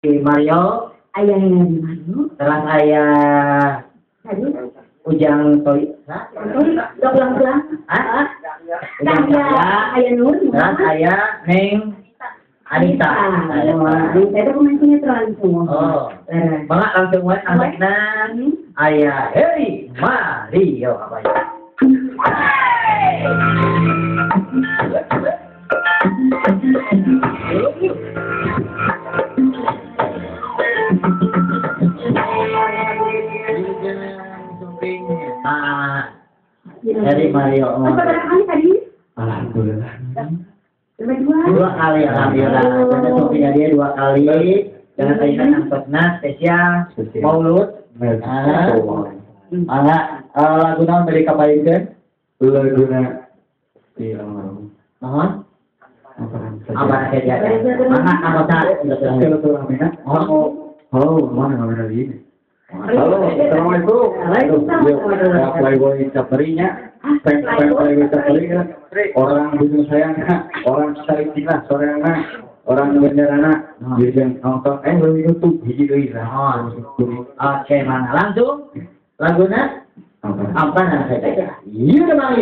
Mario, Ayah Heri Mario, terus ayah Ujang Toy, udah pulang-pulang. Hah? Ujang Cahya, Ayah Nur, terus ayah Neng Anita. Anita itu pemain sinetron semua. Oh, banget langsung buat anaknya ayah Heri Mario apa ya? Heri Mario. Apa kali tadi? Alhamdulillah. Dua kali alhamdulillah. Karena suaminya dia dua kali. Jangan tadi kan angkotna spesial Maulud. Mangga lagu naon beri kapainkeun? Laguna iya almarhum. Mohon. Apa kejadian? Mangga anggota. Halo, mana ngambil lagi ini? Halo, assalamualaikum. Waalaikumsalam. Playboy Caperinya, Playboy Caperinya, orang Gunung Sayang, orang Saritina, Soreana, orang Banjarana, jadi nonton, lu YouTube, hiji deui lah. Oke, mana langsung laguna? Apa nama saya? Iya, Bang.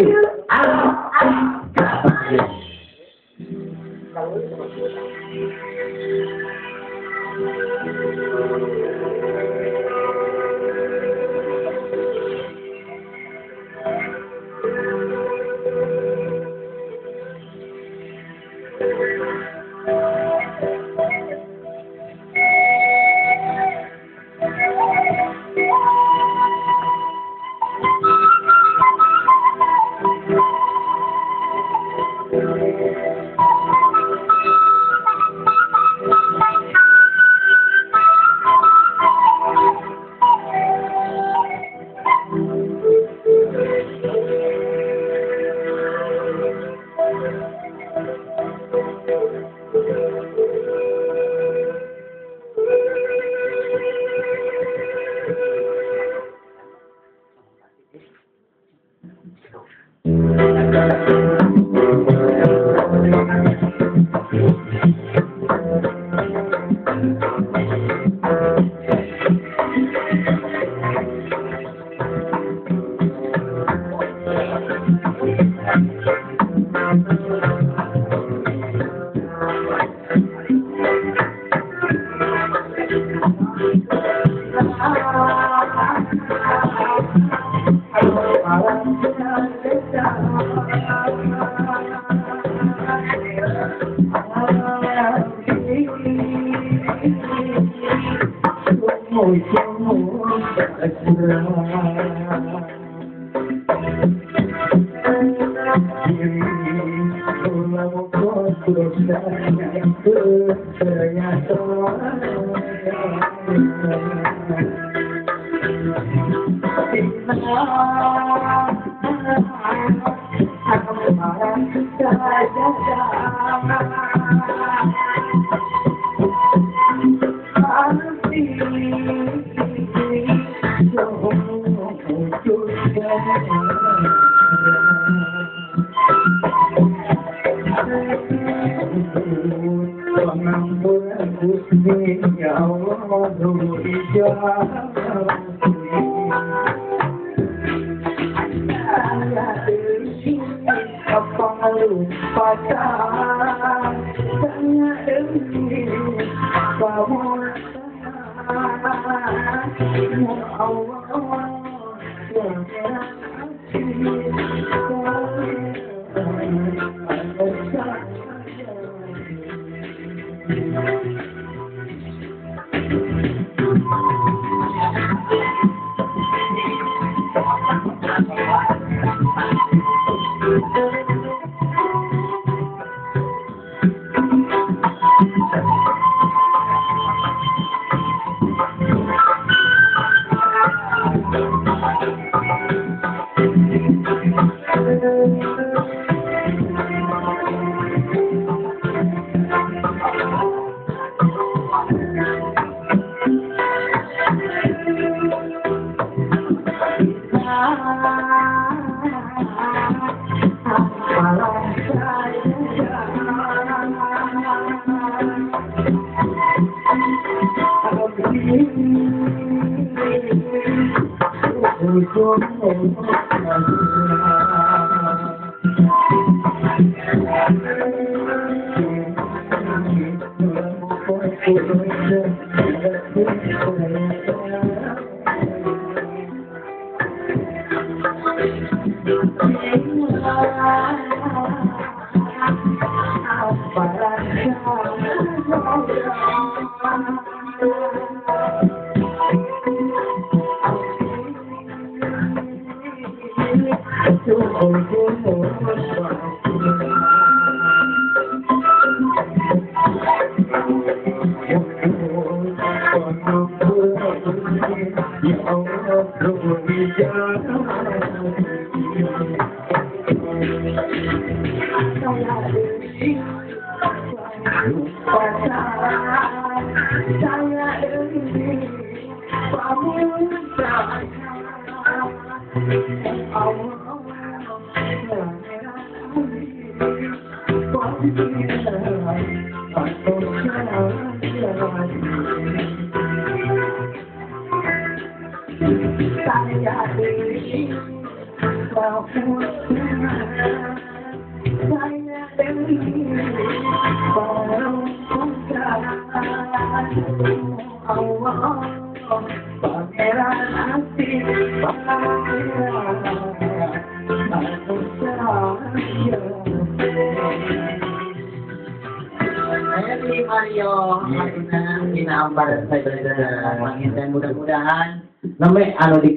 Mudah-mudahan namanya anu di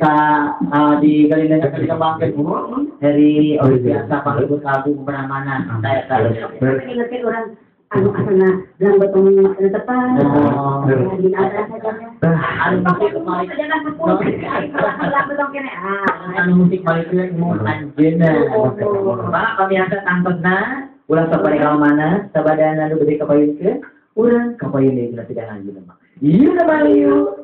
di Galinda dikembangkeun dari biasa panglibur lagu mana-mana saya tahu. Ingetin orang anu asana belang betong tepat. Anu musik balik anu musik balik mau anjeunna. Pak pamirsa tangtosna ulah sok balik ka mana sabadana nu bade kapayunkeun urang kapayun deui dina sidang anjeunna. Yuk, kembali yuk.